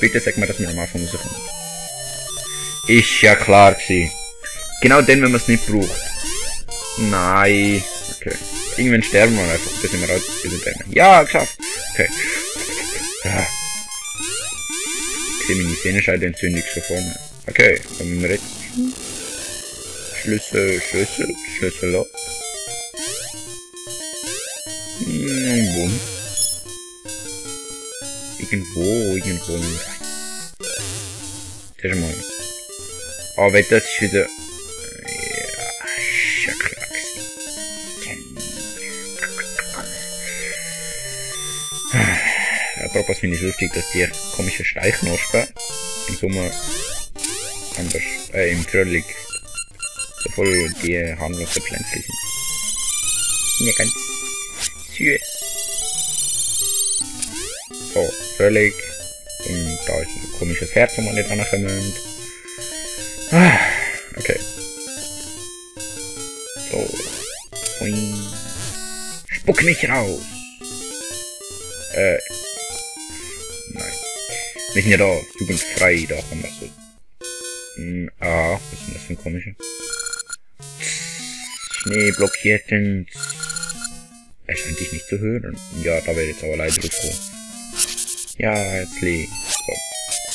Bitte sag mir, dass wir am Anfang rauskommen. Ist ja klar gewesen. Genau dann, wenn man es nicht braucht. Nein. Okay. Irgendwann sterben wir einfach. Da sind wir halt wieder drin. Ja, geschafft. Okay. Ja. Ich sehe meine Sehnenscheidenentzündung schon vor mir. Okay, dann müssen wir jetzt... Schlüssel ab. Irgendwo. Das ist mal. Aber das ist wieder... Ja, ist ja klar gewesen. Apropos finde ich es lustig, dass die komischen Steichknospen im Sommer anders, im Frühling so voll die harmlosen Pflänzchen sind. Ja, ganz süß. So, Frühling. Und da ist ein komisches Herz, wo man nicht ankommt. Okay. So. Boing. Spuck mich raus! Nein. Wir sind ja da, jugendfrei, da kann man so. Was ist denn das für ein komischer? Schnee blockierten. Er scheint dich nicht zu hören. Ja, da wäre jetzt aber leider drauf. Ja, jetzt liegt. So.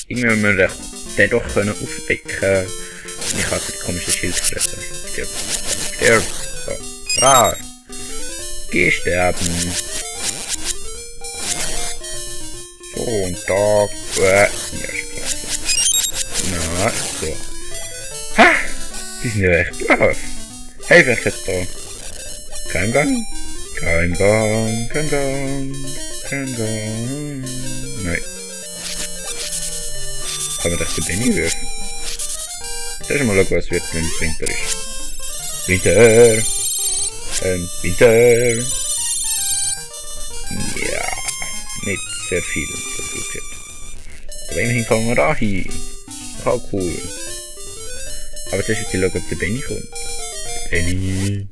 Irgendwie müssen wir den doch können aufdecken. Ich hatte die komische Schildkröte. Stirb. So. Rar. Geh sterben. So, und da. Ja, schon klar. Na, so. Ha! Die sind ja echt brav. Hey, wer ist jetzt da? Kein Gang? Nein. Kann man das zu Benny werfen? Lass mal schauen, was wird, wenn es Winter ist. Winter! Ja, nicht sehr viel versucht. Aber immerhin kommen wir da hin. Voll cool. Aber zuerst jetzt schauen, ob der Benny kommt. Benny!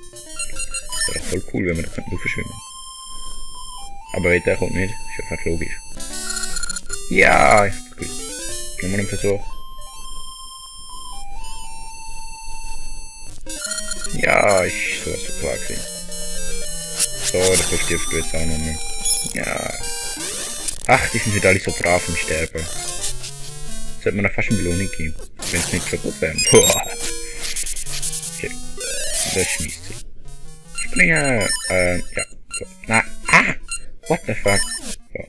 Das wäre voll cool, wenn wir da raufschwimmen. Aber wenn der kommt nicht, ist ja fast logisch. Ja, ich hab's gewusst. Nochmal einen Versuch. Ja, ist sowas so klar gewesen. So, das verstirbst du jetzt auch noch mehr. Ja. Ach, die sind wieder alle so brav im Sterben. Sollte man da fast eine Belohnung geben, wenn es nicht so gut wäre. Okay. Das schießt sie. Springen! Ja. So. Na, what the fuck? So.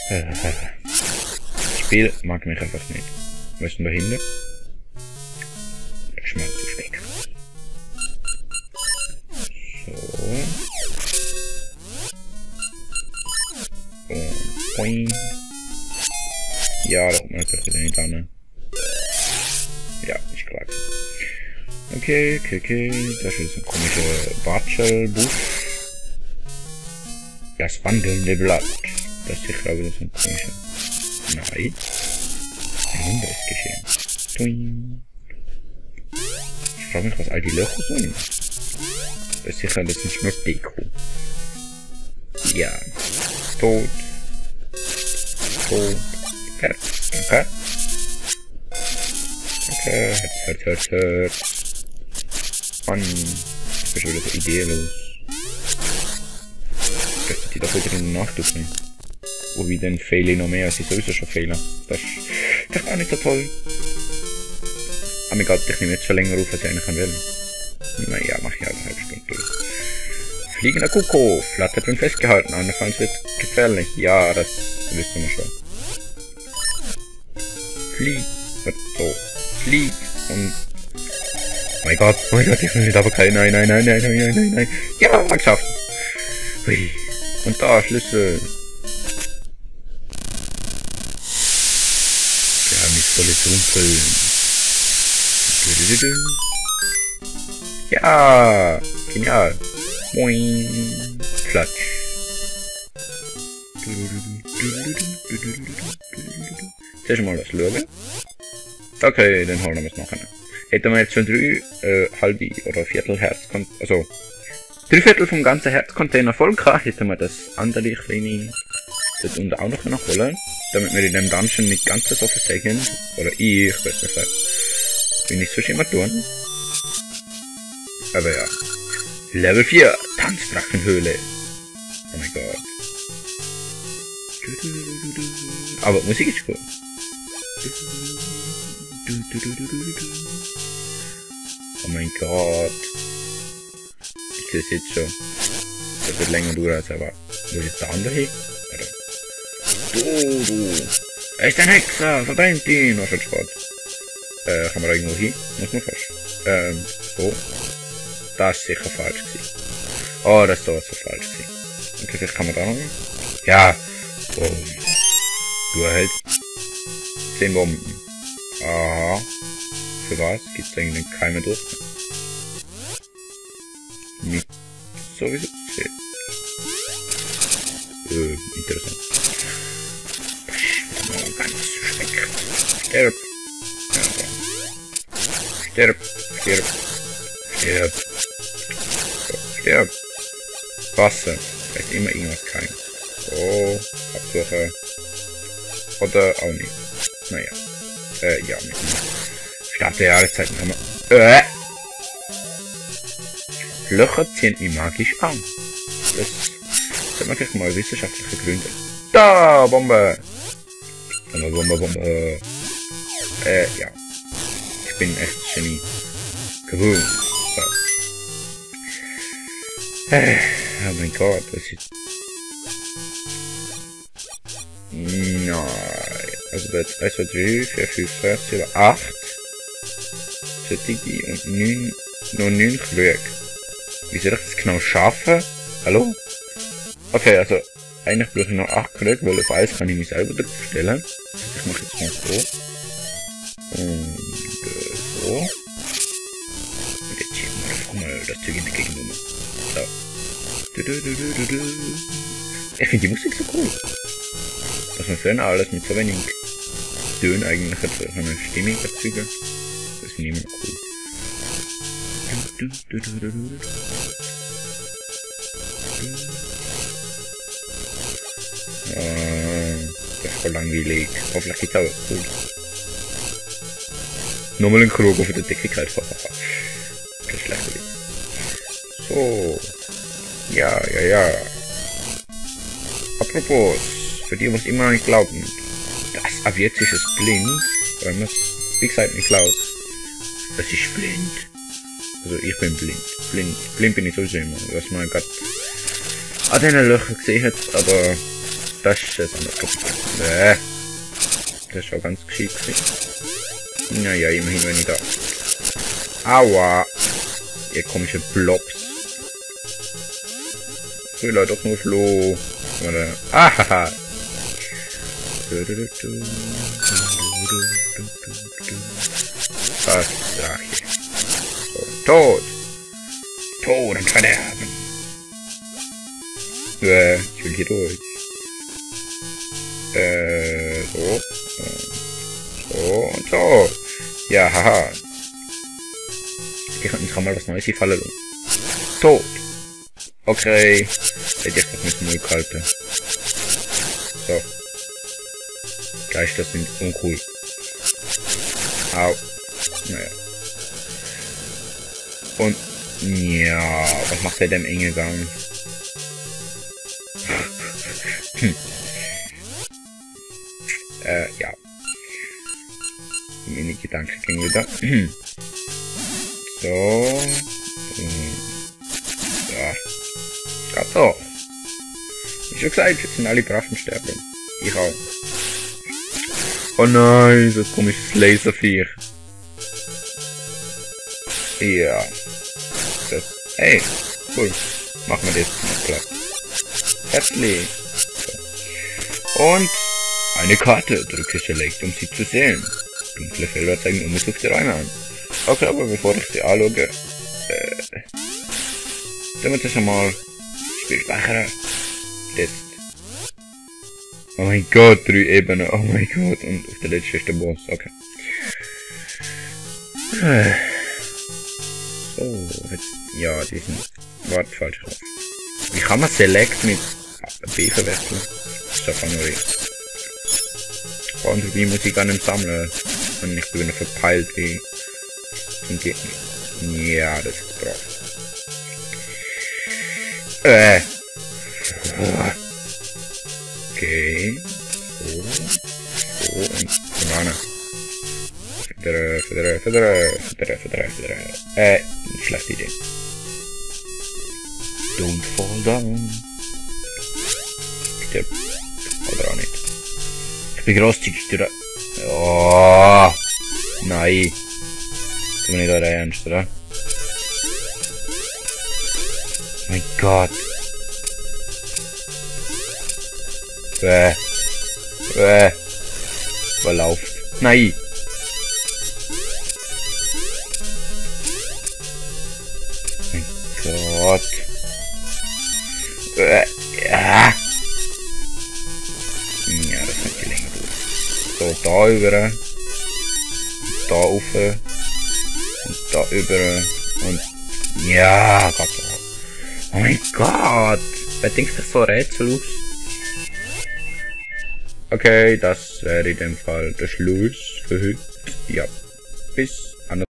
Das Spiel mag mich einfach nicht. Was ist denn dahinter? Der Schmerz zu Speck. So. Und boing. Ja, da kommt man natürlich wieder nicht an. Ja, ist klar. Okay. Das ist ein komischer Watschelbusch. Das wandelnde Blatt. Das ist sicher wieder so ein komischer. Nein. Ein Wunder ist geschehen. Tuing. Ich frage mich, was all die Löcher sind. Das ist sicher, das ist nur Deko. Ja. Tot. Herz. Danke. Okay. Herz. Mann. Ich bin schon wieder so ideenlos. Die doch wieder in der Nacht aufnehmen. Wo wir dann fehle ich noch mehr, als ich sowieso schon fehle. Das ist auch nicht so toll. Aber mir geht, ich nehme jetzt schon länger auf, als ich eigentlich will. Naja, mach ich auch eine halbe Stunde durch. Fliegender Kuckuck, flattert und festgehalten, andernfalls wird gefährlich. Ja, das wissen wir schon. Flieg, so, flieg und... Mein Gott, ich will aber kein... Nein. Ja, geschafft. Hui. Und da, Schlüssel. Geheimnisvolles Rumpeln. Ja, genial. Moin. Klatsch. Zuerst mal das schauen. Okay, dann holen wir es nachher. Hätten wir jetzt schon 3 halbe oder Viertel Herz, also 3/4 vom ganzen Herzcontainer voll gehabt, hätten wir das andere kleine dort unten auch noch holen. damit wir in dem Dungeon nicht ganz so versägen. Oder ich, besser gesagt. Bin ich sonst immer tun. Aber ja. Level 4, Tanzdrachenhöhle. Oh mein Gott. Aber Musik ist cool. Oh mein Gott. Ich sehe es jetzt schon. Das wird länger dauern als erwartet. Wo ist jetzt der andere hin? Du. Er ist ein Hexer. Verbrennt ihn. Oh, schon spät. Kann man da irgendwo hin? Muss man fast. So. Das ist sicher falsch gewesen. Oh, das ist sowas so falsch gewesen. Okay, vielleicht kann man da noch. Ja. Oh. Du erhältst 10 Bomben. Aha. Für was? Gibt's eigentlich keine durch? Nicht sowieso zählt. Interessant. Oh, ganz Speck. Sterb. Ja. Sterb. So, sterb. Wasser. Da ist immer irgendwas kein. So, Absuche. Oder auch nicht. Naja. Ja, mit Start der Jahreszeiten haben wir. Löcher ziehen mich magisch an. Das sollte man gleich mal wissenschaftliche Gründe. Da, Bombe! Bombe. Ja. Ich bin echt Genie. Kaboom. So. Oh mein Gott, was ist... Nein. Also jetzt 1, 2, 3, 4, 5, 6, 7, 8. Sättige und 9, noch 9 Krüge. Wie soll ich das genau schaffen? Hallo? Okay, also eigentlich brauche ich noch 8 Krüge, weil auf alles kann ich mich selber drauf stellen. Ich mache jetzt mal so. Und so. Und jetzt schieben wir einfach mal das Zeug in die Gegend um. So. Ich finde die Musik so cool. Dass man früher alles mit so wenig Tönen eigentlich hat, so eine Stimmung erzeugen. Das finde ich immer cool. Das ist voll langweilig. Hoffentlich geht's auch cool. Nochmal einen Krug auf der Decke kalt. Das ist schlecht. So. Ja. Apropos, für die muss immer nicht glauben. Das Aviatische ist blind, weil man es, wie gesagt, nicht glaubt. Das ist blind. Also ich bin blind. Blind bin ich sowieso immer, was man gerade an diesen Löchern gesehen hat, aber das ist das andere. Das ist auch ganz gescheit gewesen. Naja, immerhin wenn ich da. Aua! Ihr komische Blobs. Ich will doch nur Floh. Oder. Ahaha! Was sag ich? So, Tod! Tod und Verderben! Ich will hier durch. So. So und so. Ja, haha. Ich kann mal was Neues hier fallen lassen. Tod! Okay. Hätte ich das mit Müll halten. So. Geister sind uncool. Au. Naja. Und, ja, was macht der dem enge Gang? Ja. Mini Gedanken gehen wieder. So. Ja. Geht doch. Wie schon gesagt, jetzt sind alle braven sterben. Ich auch. Oh nein, so ein komisches Laserviech. Ja. Das. Hey, cool. Machen wir das noch platt. Herzlich. So. Und eine Karte. Drücke Select, um sie zu sehen. Dunkle Felder zeigen unbesuchte Räume an. Okay, aber bevor ich sie anschaue, damit ich einmal Spiel speichern. Test. Oh mein Gott, 3 Ebenen. Oh mein Gott. Und auf der letzten ist der Boss. Okay. So, jetzt. Ja, die sind. Warte, falsch drauf. Wie kann man Select mit B verwechseln? Das ist doch nur Und wie muss ich gar nicht sammeln? Und ich bin verpeilt wie zum Gegner. Ja, das ist brav. Okay. So und Banane. Federe. Schlechte Idee. Don't fall down. Stirb. Oder auch nicht. Ich bin großzügig, oder? Oh, nein. Das ist nicht euer Ernst, oder? Oh mein Gott. Verlauft. Nein. Mein Gott. Ja. Ja, das hat die länger durch. So, da über. Da rauf. Und da über. Und ja, Gott. Oh mein Gott. Wer denkt sich so rätsellos? Okay, das wäre in dem Fall der Schluss für heute. Ja, bis